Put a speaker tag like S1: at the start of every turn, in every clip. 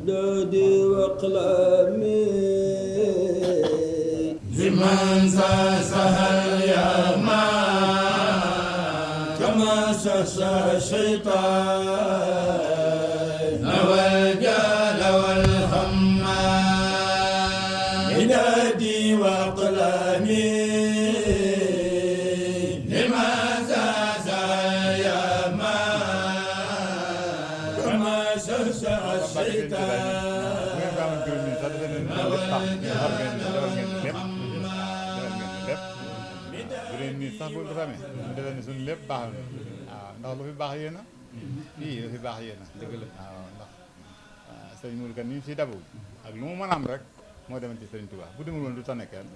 S1: دودي وقلامي لمن سهل يا ما كما سسى الشيطان والجال والهم دودي وقلامي
S2: sax bu dafa amee mu defee ne suñu lépp baax na waaw ndax lu fi baax yéen a fii lu fi baax yéen a dëgg la waaw ndax sëñ Mourou Kane ni si dabu ak lu mu mën a am rek moo demal ci sëñ Touba bu demul woon du tane kenn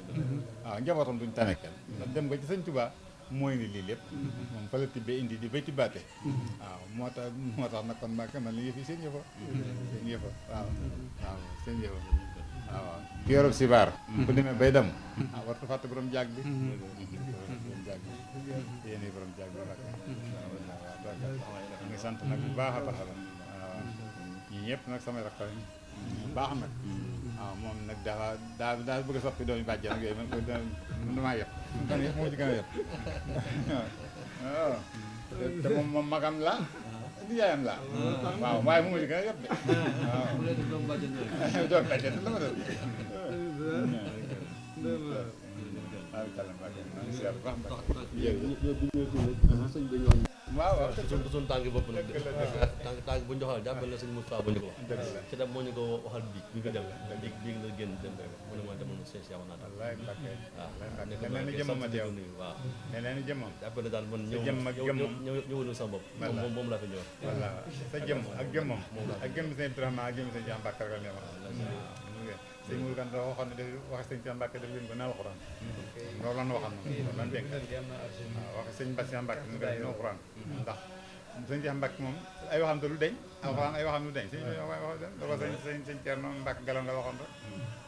S2: waaw njabootam duñ tane kenn ndax dem nga ci sëñ Touba mooy ni lii lépp moom fa la tibbee indi di bay tibbaate waaw moo tax nag kon Mbàkke man li yëf yi seen yëfa seen yëfa waaw waaw seen yëfa waaw ki yorob si baar bu demee bay dem wartu fàtte borom jaag bi yéen i borom jaag bi nag ngi sant nag bu baax a baax waaw ñii ñëpp nag samay rakk baax nag waaw moom nag daal bëgg a soppi doomi bàjjen ak yooyu man ko damaa yëpp man yëpp moo ci gën a yëpp waaw te moom magam la di yaayam la waaw waaye moom moo ci gën a yëpp de waaw doom bàjjen la ma doon waaw waaw
S3: suñu tànk bopp nag tànk bu ñu doxal jàppal na sëñ Moustapha bu ñu ko wax ci tam moo ñu ko waxal bi bi fi dem biig la génn dem rek mu ne ma demoon seen si naa taal waaw nekk naa ni jëmmam ak yow waaw
S2: nee ni jëmmam
S3: jàppal na daal man ñëwul sama bopp moom laa fi ñëw
S2: voilà sa jëmm ak jëmmam ak jëmm sëñ Ibrahima ak jëmm sëñ Jean Mbacke rek ne ma sëñ Mourou Kane dafa waxoon ne daf wax sëñ Jean Mbacke daf leen ko naa alxuraan loolu lan waxam na loolu lan dénk waaw wax sëñ Bass Jean Mbacke mu nga dina alxuraan ndax sëñ Jean Mbacke moom ay waxam te lu deñ alxuraan ay waxam lu deñ sëñ da ko sëñ Thierno Mbacke Galam la waxoon rek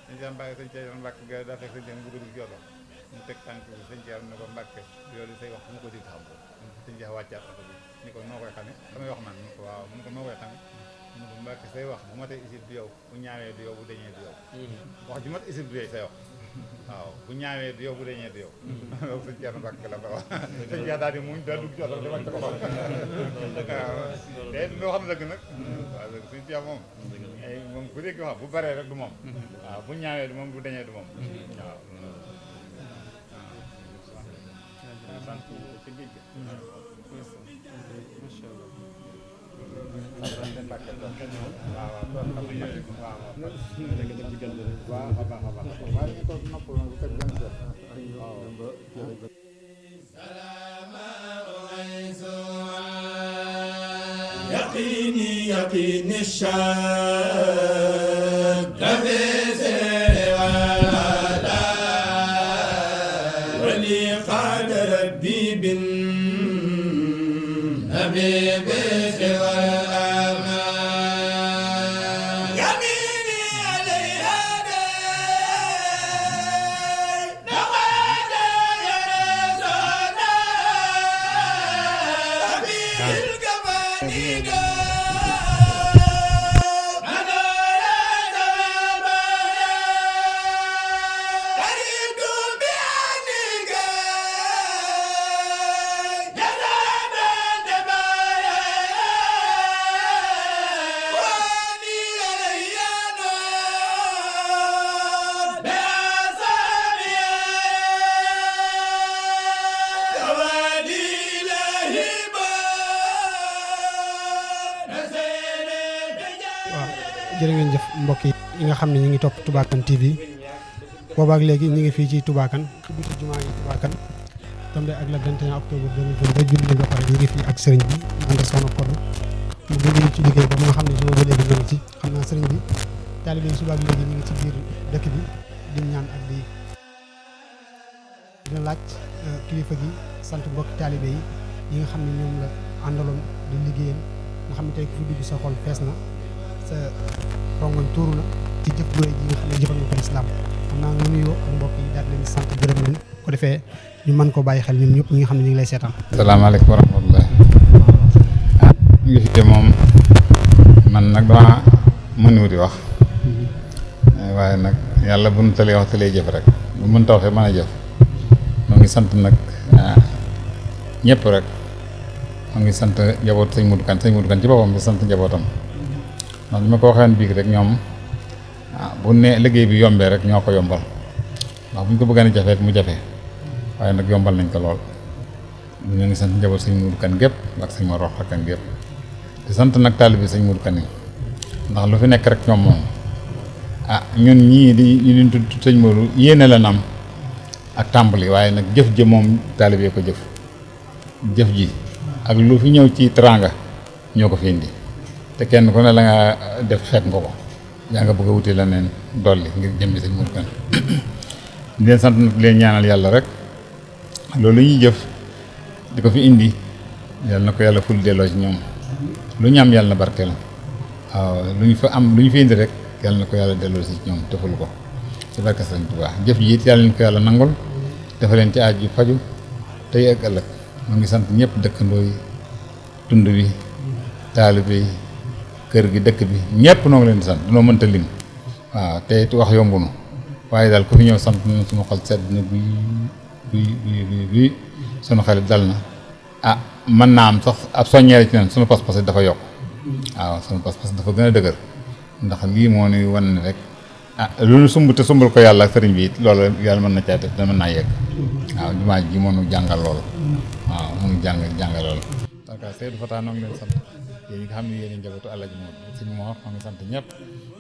S2: sëñ Jean Mbacke sëñ Thierno Mbacke ga daa fekk sëñ Thierno bu dugg ci yoon mu teg tànk bi sëñ Thierno ne ko Mbacke yooyu say wax fu mu ko dégg xam ko sëñ Jean wàccaat oto bi ni ko noo koy xamee damay wax man mu ko waaw mu ko noo koy xamee mu ko Mbacke say wax bu ma tey isib du yow bu ñaawee du yow bu deñee du yow wax ju mat isib du yow say wax waaw bu ñaawee du yow bu deñee du yow loolu sëñ Thierno Mbacke la ko wax sëñ Jean daal di muñ daal dugg ci oto bi dama ko xool waaw te loo xam ne dëgg nag waaw sëñ Thierno moom ay moom ku dégg wax bu baree rek du moom waaw bu ñaawee du moom bu deñee du moom waaw sant ci géej gi
S1: يقيني يقين الشاب في سير والهدى ولي قاد ربي بالنبي بسوى الأمان يميني عليها نواد يرزونا ربي القباني
S4: jërë ngeen jëf mbokk yi nga xam ne ñu ngi topp Touba Kane TV boobaak léegi ñu ngi fii ci Touba Kane ci biir jumaa yi Touba Kane tombé ak le 21 octobre 2022 julli ba pare ñu ngi fii ak sëriñ bi ñu ànd soxna Kodu mu ngi ci liggéey ba nga xam ne suba ba léegi ñu ngi ci xam naa sëriñ bi taalibe yi suba ak léegi ñu ngi ci biir dëkk bi di ñaan ak di dina laaj kilifa gi sant mbokki taalibe yi nga xam ne ñoom la àndaloon di liggéeyam nga xam ne tey ku fi dugg sa xol fees na sa rongoñ tuuru na ci jëf ju rëy ji nga xam ne jëfal nga ko lislaam xam naa nga nuyoo ak mbokk yi daal leen sant gërëm leen ko defee ñu mën ko bàyyi xel ñoom ñëpp ñi nga xam ne ñu ngi lay seetaan.
S2: salaamaaleykum wa rahmatulah. ñu ngi fi moom man nag mënu di wax waaye nag yàlla bu nu talee wax talee jëf rek bu mën ta waxee mën a jëf moo ngi sant nag ñëpp rek moo ngi sant njaboot sëñ Modou Kane ci boppam di sant njabootam ndax li ma ko waxee biig rek ñoom bu ne liggéey bi yombee rek ñoo ko yombal ndax bu ñu ko bëggee a jafeet mu jafe waaye nag yombal nañ ko lool ñu ngi sant njaboot sëñ Modou Kane gépp ak sëñ Mor Roxa Kane gépp di sant nag taalibe sëñ Modou Kane ndax lu fi nekk rek ñoom moom ñun ñii di ñu tudd sëñ Modou yéene la nam ak tàmbali waaye nag jëf ji moom taalibe ko jëf ji ak lu fi ñëw ci teraanga ñoo ko fi indi te kenn ku ne la nga def xeet nga ko yaa nga bëgg a wuti la neen dolli ngir jëm bi sëñ Modou Kane di leen sant nag leen ñaanal yàlla rek loolu ñuy jëf di ko fi indi yàlla na ko yàlla ful delloo ci ñoom lu ñu am yàlla na barkeel waaw lu ñu fa am lu ñu fi indi rek yàlla na ko yàlla delloo si ñoom deful ko ci barke Sëriñ Tuubaa jëf ji it yàlla nañ ko yàlla nangul dafa leen ci aaj yu faju tey ak ëllëg mu ngi sant ñëpp dëkkandoo yi tund bi taalibe yi kër gi dëkk bi ñëpp noo ngi leen di sant dunoo mënta lim waaw te it wax yombunu waaye daal ku fi ñëw sant na sunu xol sedd na guy sunu xel dal na mën naa am sax ab soññeere ci nen sunu pas-pas dafa yokk waaw sunu pas-pas dafa gën a dëgër ndax lii moo nuy wan ne rek lu nu sumb te sumbal ko yàlla ak sëriñ bi it loolu yàlla mën na caa def mën naa yegg waaw jumaa ji moo nu jàngal loolu waaw moo nu jàngal loolu parce que Seydou Fata noo ngi leen sant yéen ñi nga xam ne yéen njabootu Alaaji Moor suñu moo ngi sant ñëpp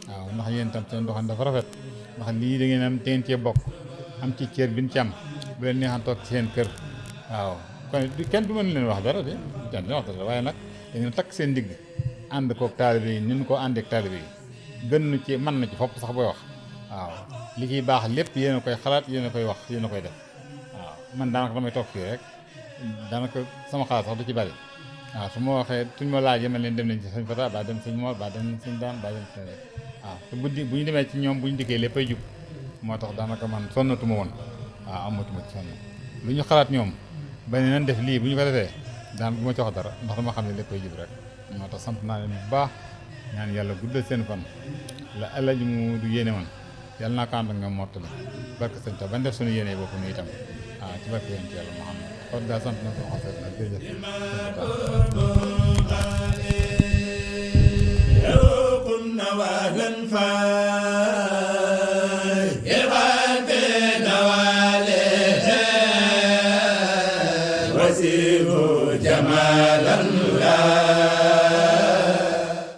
S2: waaw ndax yéen tam seen doxan dafa rafet ndax lii da ngeen am te ngeen cee bokk am ci cër bi ñu ci am bu leen neexan toog ci seen kër waaw kon kenn du mën leen wax dara de kenn du wax dara waaye nag da ngeen takk seen digg ànd koog taalibe yi ni ñu ko àndeek taalibe yi gën na ci mën na ci fopp sax booy wax waaw li ciy baax lépp yéen a koy xalaat yéen a koy wax yéen a koy def waaw man daanaka damay toog fii rek daanaka sama xalaat sax du ci bari waaw su ma waxee suñ ma laajee man leen dem nañ ci sëñ Fata ba dem sëñ Mor ba dem sëñ Daan ba dem sëñ waaw te bu ñu demee ci ñoom bu ñu dikkee léppay jub moo tax daanaka man sonnatuma woon waaw amatuma ci sonn lu ñu xalaat ñoom ba ne nan def lii bu ñu ko defee daan bu ma ci wax dara ndax dama xam ne léppay jub rek moo tax sant naa leen bu baax ñaan yàlla guddal seen fan la Alaaji mu du yéene man yàlla naa ko ànd ak nga mottali barke sëñ ta ban def suñu yéene bopp nu itam waaw ci barke yéen ci yàlla moo xam ne kon daal sant na ko xosee nag jërëjëf
S1: كن وهلا